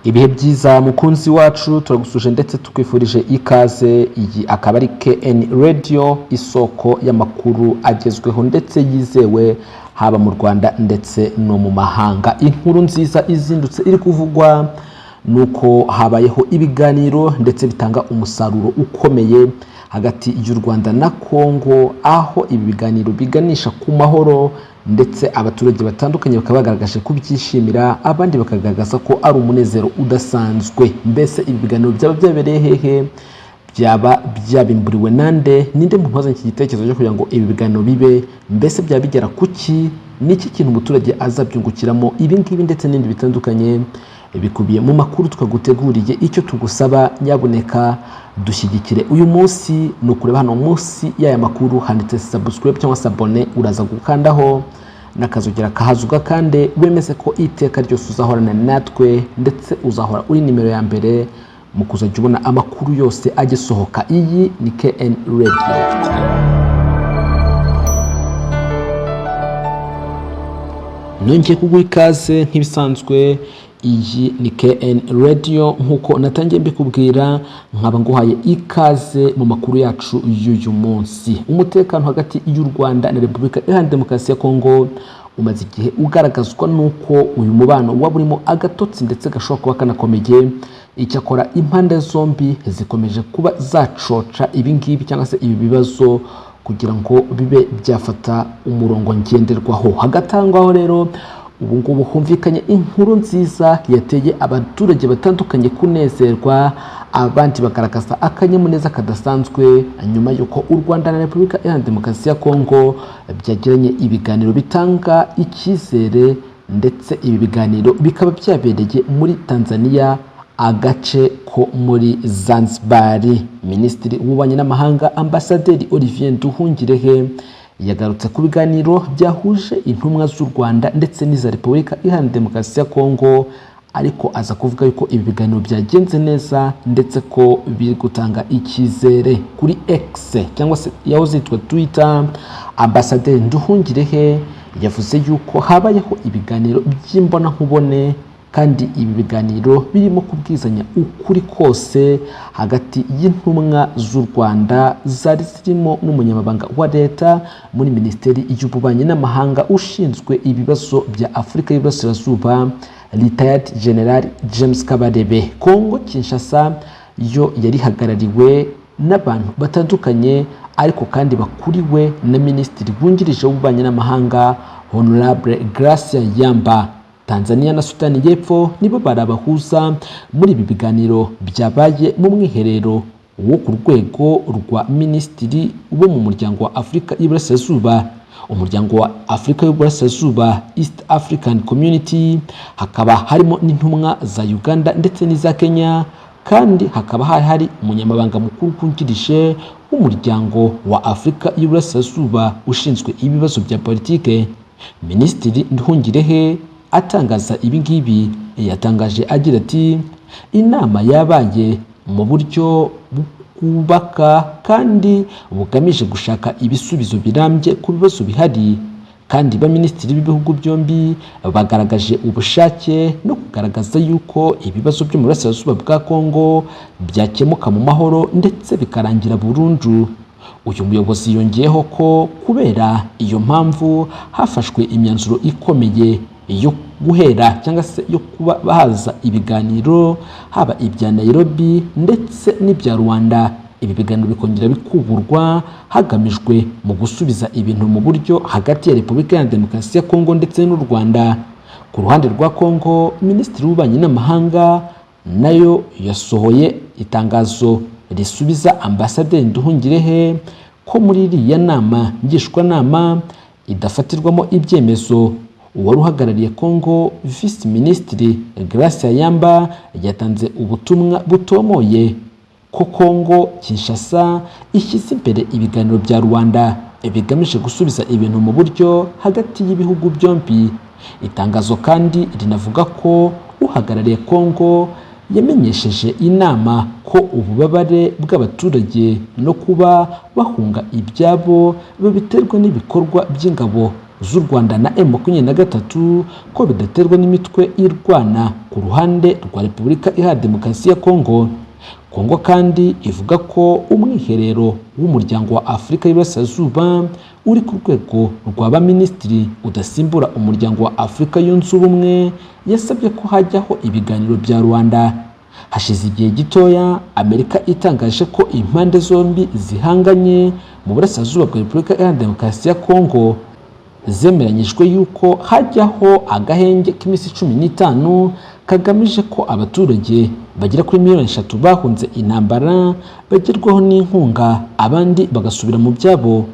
Ibihe byiza mukunzi wacu, turagusuje ndetse tukwifurije ikaze. Iyi akaba ari KN Radio, isoko y'amakuru agezweho ndetse yizewe, haba mu Rwanda ndetse no mu mahanga. Inkuru nziza izindutse iri kuvugwa nuko habayeho ibiganiro ndetse bitanga umusaruro ukomeye hagati y'u Rwanda na Congo, aho ibi biganiro biganisha ku mahoro, ndetse abaturage batandukanye bakaba bagaragaje kubyishimira, abandi bakagaragaza ko ari umunezero udasanzwe. Mbese ibi biganiro byaba byabereye hehe? Byaba byabimburiwe nande? Ninde muntu wazanye iki gitekerezo cyo kugira ngo ibi biganiro bibe? Mbese byaba bigera kuki? Ni iki kintu umuturage azabyungukiramo? Ibi ngibi ndetse n'ibindi bitandukanye bikubiye mu makuru twaguteguriye. Icyo tugusaba, nyabuneka dushyigikire uyu munsi, ni ukureba hano munsi y'aya makuru handitse subscribe cyangwa s'abonner. Uraza gukandaho n'akazogera kahaza ugakande, wemeze ko iteka ryose uzahorana natwe, ndetse uzahora uri nimero ya mbere mu kuzajya ubona amakuru yose agisohoka. Iyi ni KN Radio. Nongeye kuguha ikaze nk'ibisanzwe. Iyi ni KN Radio nk'uko natangiye mbikubwira, nkaba nguhaye ikaze mu makuru yacu y'uyu munsi. Umutekano hagati y'u Rwanda na Repubulika Iharanira Demokarasi ya Kongo umaze igihe ugaragazwa n'uko uyu mubano waba urimo agatotsi, ndetse gashobora kuba kanakomeye. Icyakora impande zombi zikomeje kuba zacoca ibi ngibi cyangwa se ibi bibazo kugira ngo bibe byafata umurongo ngenderwaho. Hagati aho ngaho rero, ubu ngubu humvikanye inkuru nziza yateye abaturage batandukanye kunezerwa, abandi bagaragaza akanyamuneza kadasanzwe, nyuma y'uko u Rwanda na Repubulika Iharanira Demokarasi ya Kongo byagiranye ibiganiro bitanga icyizere, ndetse ibi biganiro bikaba byabereye muri Tanzania, agace ko muri Zanzibar. Minisitiri w'Ububanyi n'Amahanga, Ambasaderi Olivier Nduhungirehe, yagarutse ku biganiro byahuje intumwa z'u Rwanda ndetse n'iza Repubulika Iharanira Demokarasi ya Kongo, ariko aza kuvuga yuko ibi biganiro byagenze neza ndetse ko biri gutanga icyizere. Kuri X cyangwa se yahoze yitwa Twitter, Ambasaderi Nduhungirehe yavuze yuko habayeho ibiganiro by'imbonankubone, kandi ibi biganiro birimo kubwizanya ukuri kose hagati y'intumwa z'u Rwanda zari zirimo n'umunyamabanga wa leta muri Minisiteri y'Ububanyi n'Amahanga ushinzwe ibibazo bya Afurika y'Iburasirazuba, Retired General James Kabarebe. Kongo Kinshasa yo yari ihagarariwe n'abantu batandukanye, ariko kandi bakuriwe na Minisitiri wungirije w'Ububanyi n'Amahanga, Honorable Gracia Yamba. Tanzania na Sudani y'Epfo nibo bari abahuza muri ibi biganiro byabaye mu mwiherero wo ku rwego rwa minisitiri wo mu Muryango wa Afurika y'Iburasirazuba, Umuryango wa Afurika y'Uburasirazuba, East African Community. Hakaba harimo n'intumwa za Uganda ndetse n'iza Kenya, kandi hakaba hari hari umunyamabanga mukuru wungirije w'Umuryango wa Afurika y'Iburasirazuba ushinzwe ibibazo bya politike. Minisitiri Nduhungirehe atangaza ibi ngibi yatangaje agira ati: "Inama yabaye mu buryo bwubaka kandi bugamije gushaka ibisubizo birambye ku bibazo bihari, kandi baminisitiri b'ibihugu byombi bagaragaje ubushake no kugaragaza yuko ibibazo byo mu burasirazuba bwa Kongo byakemuka mu mahoro ndetse bikarangira burundu." Uyu muyobozi yongeyeho ko kubera iyo mpamvu hafashwe imyanzuro ikomeye yo guhera cyangwa se yo kuba bahaza ibiganiro, haba ibya Nairobi ndetse n'ibya Rwanda. Ibi biganiro bikongera bikuburwa hagamijwe mu gusubiza ibintu mu buryo hagati ya Repubulika ya Demokarasi ya Kongo ndetse n'u Rwanda. Ku ruhande rwa Kongo, Minisitiri w'Ububanyi n'Amahanga nayo yasohoye itangazo risubiza Ambasaderi Nduhungirehe ko muri iriya nama ngishwanama idafatirwamo ibyemezo. Uwari uhagarariye Kongo, Visi Minisitiri Gracia Yamba, yatanze ubutumwa butomoye ko Kongo Kinshasa ishyize imbere ibiganiro bya Rwanda bigamije gusubiza ibintu mu buryo hagati y'ibihugu byombi. Itangazo kandi rinavuga ko uhagarariye Kongo yamenyesheje inama ko ububabare bw'abaturage no kuba bahunga ibyabo babiterwa n'ibikorwa by'ingabo z'u Rwanda na M23 ko bidaterwa n'imitwe irwana ku ruhande rwa Repubulika Iharanira Demokarasi ya Kongo. Kongo kandi ivuga ko umwiherero w'umuryango wa Afurika y'Iburasirazuba uri ku rwego rwa ba minisitiri udasimbura umuryango wa Afurika Yunze Ubumwe yasabye ko hajyaho ibiganiro bya Rwanda. Hashize igihe gitoya Amerika itangaje ko impande zombi zihanganye mu burasirazuba bwa Repubulika Iharanira Demokarasi ya Kongo zemeranyijwe yuko hajyaho agahenge k'iminsi 15 kagamije ko abaturage bagera kuri miliyoni 3 bahunze intambara bagerwaho n'inkunga, abandi bagasubira mu byabo.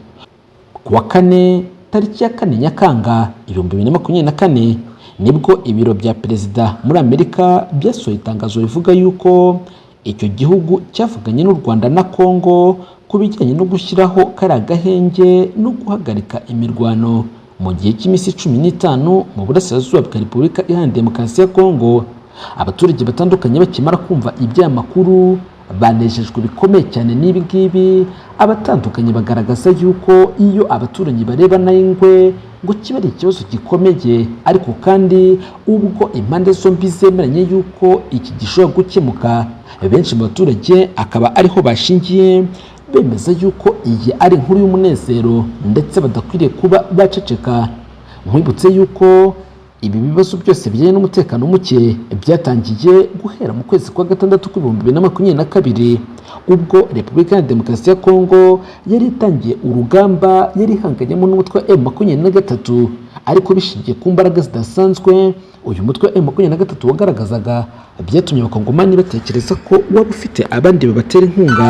Ku wa kane, tariki ya 4 Nyakanga 2024, nibwo ibiro bya perezida muri Amerika byasohoye itangazo rivuga yuko icyo gihugu cyavuganye n'u Rwanda na Kongo ku bijyanye no gushyiraho kariya gahenge no guhagarika imirwano mu gihe cy'iminsi 15 mu burasirazuba bwa Repubulika Iharanira Demokarasi ya Kongo. Abaturage batandukanye bakimara kumva iby'aya makuru banejejwe bikomeye cyane n'ibi ngibi. Abatandukanye bagaragaza yuko iyo abaturanyi barebana y'ingwe ngo kiba ari ikibazo gikomeye, ariko kandi ubwo impande zombi zemeranye yuko iki gishobora gukemuka, benshi mu baturage akaba ariho bashingiye bemeza yuko iyi ari inkuru y'umunezero ndetse badakwiriye kuba baceceka. Nkwibutse yuko ibi bibazo byose bijyanye n'umutekano muke byatangiye guhera mu kwezi kwa gatandatu kw'2022, ubwo Repubulika Iharanira Demokarasi ya Kongo yari itangiye urugamba yari ihanganyemo n'umutwe wa M23, ariko bishingiye ku mbaraga zidasanzwe uyu mutwe wa M23 wagaragazaga, byatumye abakongomani batekereza ko waba ufite abandi babatera inkunga.